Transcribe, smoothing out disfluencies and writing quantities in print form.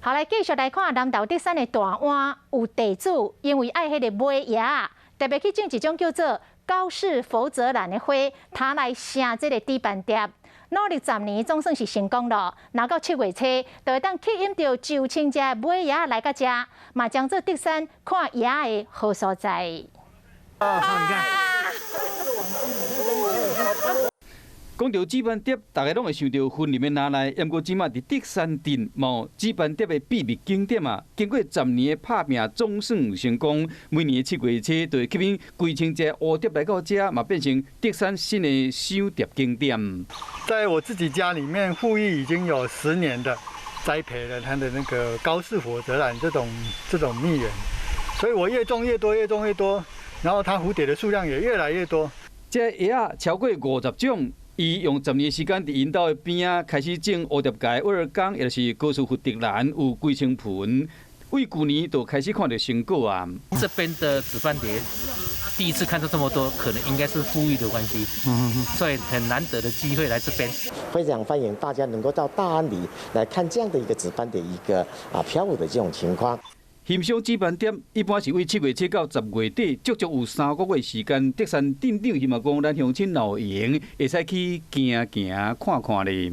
好，來繼續來看南投竹山的大灣有地主，因為愛彼个尾鷂，特別去種一種叫做高氏佛澤蘭的花，他來盛這个紫斑蝶。努力10年，總算是成功囉。若到7月初，就會當吸引著上千隻尾鷂來到遮，嘛將做竹山看鷂的好所在。哦，你看。講著紫斑蝶，大家攏會想著雲林的那賴。毋過這馬佇竹山鎮，嘛紫斑蝶的秘密景點啊！經過十年的拍拚，總算有成功。每年7月初，就會吸引幾千隻蝴蝶來到遮，嘛變成竹山新的賞蝶景點。在我自己家裡面，復育已經有10年的栽培了它的那個高氏佛澤蘭這種蜜源，所以我越種越多，越種越多，然後它蝴蝶的數量也越來越多。這葉仔超過50種。伊用十年時間佇𪜶兜的邊仔開始種蝴蝶芥、威而鋼，抑是高氏佛得蘭，有幾千盆。為舊年就開始看著成果啊！這邊的紫斑蝶第一次看到這麼多，可能應該是復育的關係，所以很難得的機會來這邊。非常歡迎大家能夠到大安里來看這樣的一個紫斑蝶一個飄舞的這種情況。欣賞紫斑蝶一般是為7月初到10月底，足足有3個月時間。竹山鎮長希望講，咱鄉親老閒會使去行行看看咧。